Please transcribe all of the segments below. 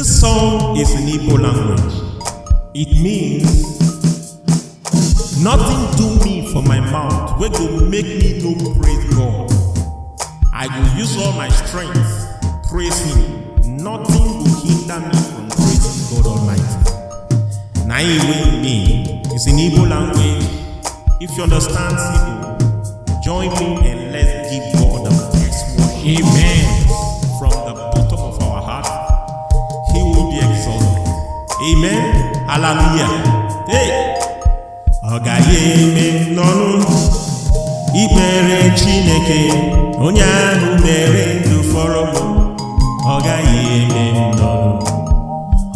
This song is in Igbo language. It means nothing do me for my mouth wey go make me no praise God. I go use all my strength praise him. Nothing go hinder me from praising God Almighty. Na im wey e mean. It's in Igbo language. If you understand Igbo, join me and let's give God the best worship. Amen. From the bottom of our heart, he will be exalted. Amen. Hallelujah. Hey. Ọ gaghị eme m n'ọnụ ikpere Chineke onye ahụ mere ndụ fọrọ m. Ọ gaghị eme m n'ọnụ.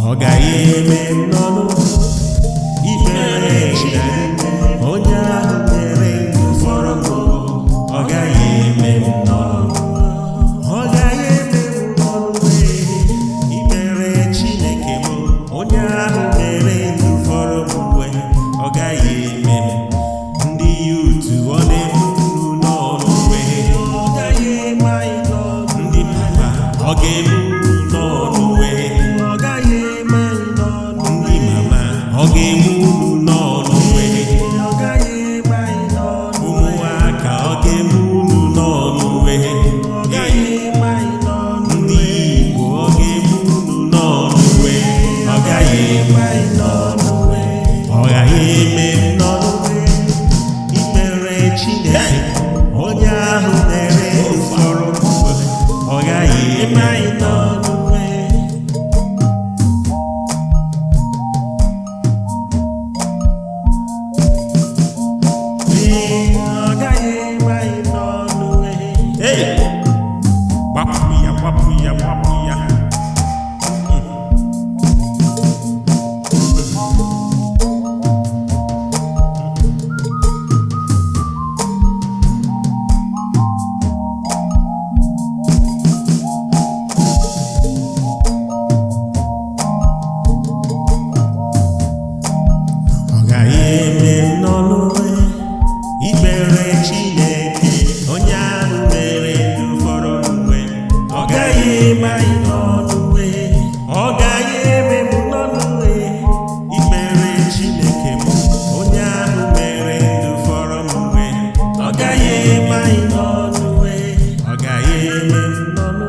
Ọ gaghị eme m n'ọnụ ikpere Chineke onye ahụ mere ndụ fọrọ m. Ọ gaghị eme m n'ọnụ. Ọ gaghị eme m n'ọnụ ee, ikpere Chineke m onye ahụ mere ndụ fọrọ m wee ọ gaghị eme m. Ndị youth, ọ na-eme unu n'ọnụ wee. Ọ gaghị eme anyị n'ọnụ. Ndị papa, ọ ga-eme unu n'ọnụ wee. Ọ gaghị eme anyị n'ọnụ. Ndị mama, ọ ga-eme unu n'ọnụ wee. Ọ gaghị eme anyị n'ọnụ. Ụmụaka, ọ ga-eme unu n'ọnụ wee. Ọ gaghị eme anyị n'ọnụ. Ndị Igbo, ọ ga-eme unu n'ọnụ wee. Ọ gaghị eme anyị n'ọnụ. Ọ gaghị eme m n'ọnụ ikpere Chineke onye ahụ mere fọrọ m. Ọ gaghị Eme anyị n'ọnụ. Ee, ọ gaghị eme anyị n'ọnụ. Hey! Gbapụ ya, gbapụ ya, gbapụ ya. Ọ gaghị eme m n'ọnụ ikpere Chineke onye ahụ mere ndụ fọrọ m wee. Ọ gaghị eme anyị n'ọnụ. Ọ gaghị eme m n'ọnụ ikpere Chineke m onye ahụ mere ndụ fọrọ m wee. Ọ gaghị eme anyị n'ọnụ. Ọ gaghị eme m n'ọnụ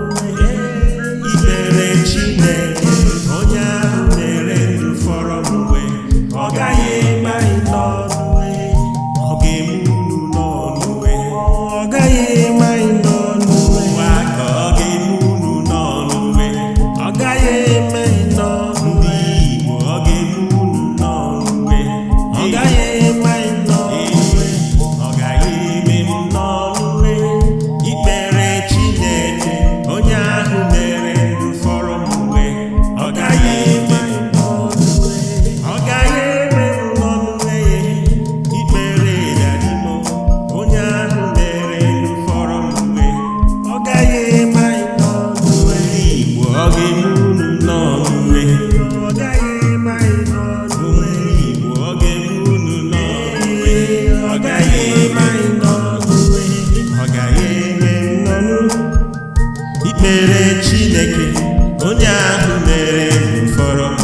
ikpere Chineke onye ahụ mere ndụ fọrọ m wee. Ọ gaghị eme anyị n'ọnụ. Ọ ga-eme unu n'ọnụ wee. Ọ gaghị eme anyị n'ọnụ. Ụmụaka, ọ ga-eme unu n'ọnụ wee. Ọ gaghị eme anyị n'ọnụ. Ndị Igbo, ọ ga-eme unu n'ọnụ wee. Ọ gaghị eme anyị n'ọnụ. Ọ gaghị eme m n'ọnụ wee ikpere Chineke onye ahụ mere ndụ fọrọ m wee. Ọ gaghị eme m N'ọnụ. Ọ gaghị eme m n'ọnụ wee ikpere Daddy m onye ahụ mere ndụ fọrọ m wee. Ọ gaghị eme anyị n'ọnụ. Ndị Igbo, ọ ga-eme unu n'ọnụ wee. Ọ gaghị eme anyị n'ọnụ. Ụmụ Igbo, ọ ga-eme unu n'ọnụ wee. Ọ gaghị eme anyị n'ọnụ. Ọ gaghị eme m n'ọnụ ikpere Chineke onye ahụ mere ndụ fọrọ m.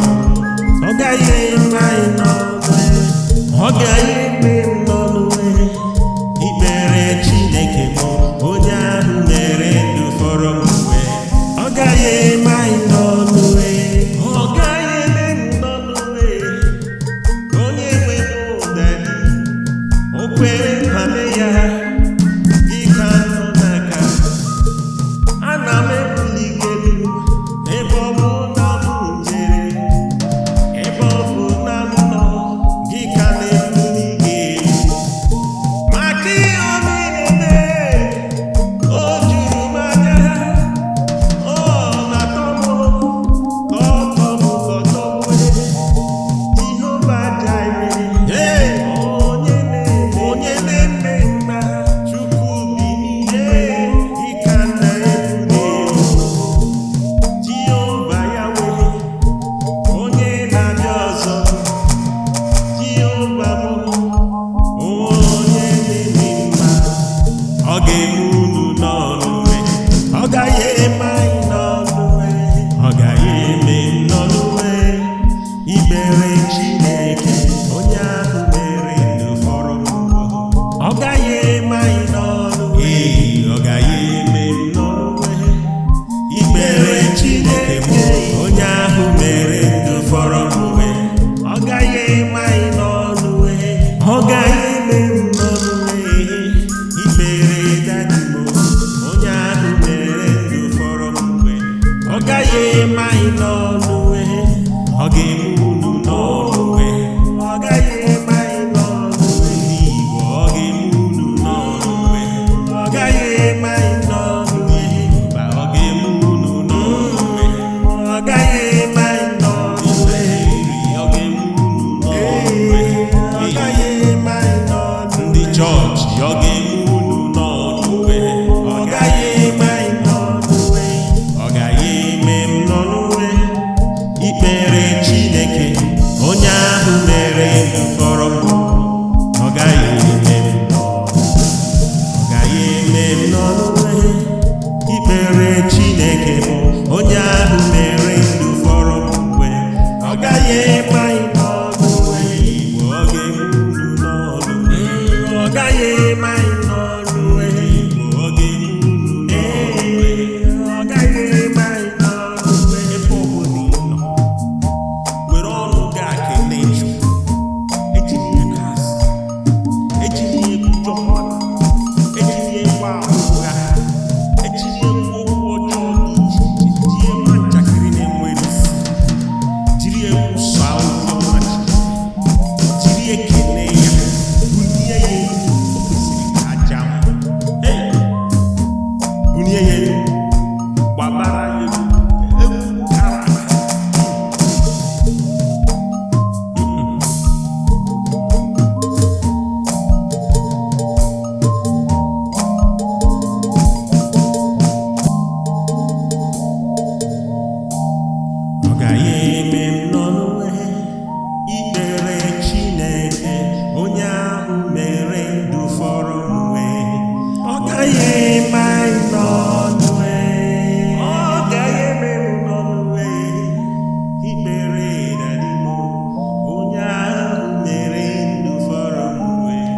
Ọ gaghị eme anyị n'ọnụ. Ọ gaghị Eme m n'ọnụ. ikpere Chineke m onye ahụ mere ndụ fọrọ m wee. Ọ gaghị eme anyị n'ọnụ. Ọ gaghị eme m n'ọnụ wee. Onye nwe m, Daddy, o kwere nkwa mee ya dịka nọ n'aka. Ana m ebuli gị elu ebe ọ bụ na m jere, ebe ọ bụ na m nọ gị ka na-ebuli gị. n'ọnụ. Ọ ga-eme unu n'ọnụ. Ọ gaghị eme anyị n'ọnụ. Ndị Igbo, ọ ga-eme unu n'ọnụ. Ọ gaghị eme anyị n'ọnụ. Ndị Yoruba, ọ ga-eme unu n'ọnụ. Ọ gaghị eme anyị n'ọnụ. Ndị Naijiria, ọ ga-eme unu n'ọnụ. Ọ gaghị eme anyị n'ọnụ. Ndị chọọchị, ọ ga-eme unu n'ọnụ. Ọ gaghị eme anyị n'ọnụ. Ọ gaghị eme m n'ọnụ ikpere Chineke onye ahụ mere ndụ fọrọ m. Ọ gaghị eme m n'ọnụ. Ọ gaghị eme m n'ọnụ ikpere Chineke bụ onye ahụ mere ndụ fọrọ m mgbe. Ọ gaghị eme anyị n'ọnụ. Igbo, ọ ga-eme unu n'ọnụ. Ọ gaghị eme anyị n'ọnụ. Igbo, ọ ga-eme unu n'ọnụ. Ọ gaghị eme anyị n'ọnụ. Ebe ọbụla ị nọ, were ọnụ gị akele Chukwu. Ejila ihe kasị, ejila ihe kwujọ mmadụ, ejila ihe gwa ahụ ụgha, ejila ihe kwu okwu ọjọọ dị iche iche, jiri ihe ma njakịrị na-enweghị isi, jiri ihe kwusaa ozi ọma Chineke, jiri ekele ya bulie ya elu. O kwesịrị ka aja mma. Hey! Bulie ya elu, gbabara ya egwu, egwu kara aka. Ọ gaghị eme m n'ọnụ ikpere Chineke onye ahụ mere ndụ fọrọ m wee. Ọ gaghị eme anyị n'ọnụ. Ọ gaghị eme m n'ọnụ ikpere dadimo onye ahụ mere ndụ fọrọ m wee.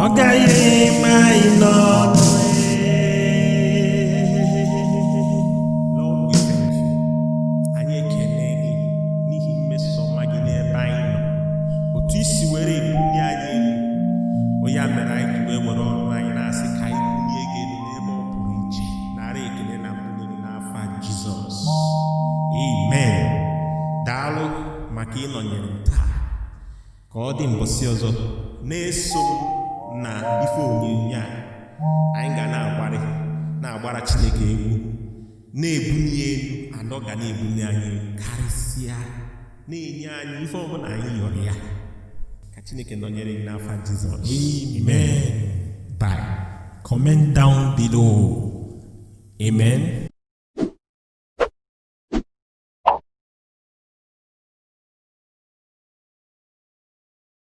Ọ gaghị eme anyị n'ọnụ. Lord, we thank you. Anyị ekele gị n'ihi mmeso ọma gị n'ebe anyị nọ. Otu i si were ebuli anyị elu, o ya mere anyị ji wee were ọnụ anyị na-asị ka anyị bulie gị elu n'ebe ọ pụrụ iche. Nara ekele na mbuli elu n'afa Jizọs. Amen. Daalụ maka ịnọnyere m taa. Ka ọ dị mbọsị ọzọ, na-eso m na ife onyonyo a, anyị ga na-agbarị na-agbara Chineke egwu, na-ebuli elu, anọ ga na-ebuli anyị elu karịsịa, na-enye anyị ife ọbụla anyị yọrọ ya. Ka Chineke nọnyere gị n'afa Jizọs. Amen. Bye. Comment down below. Amen.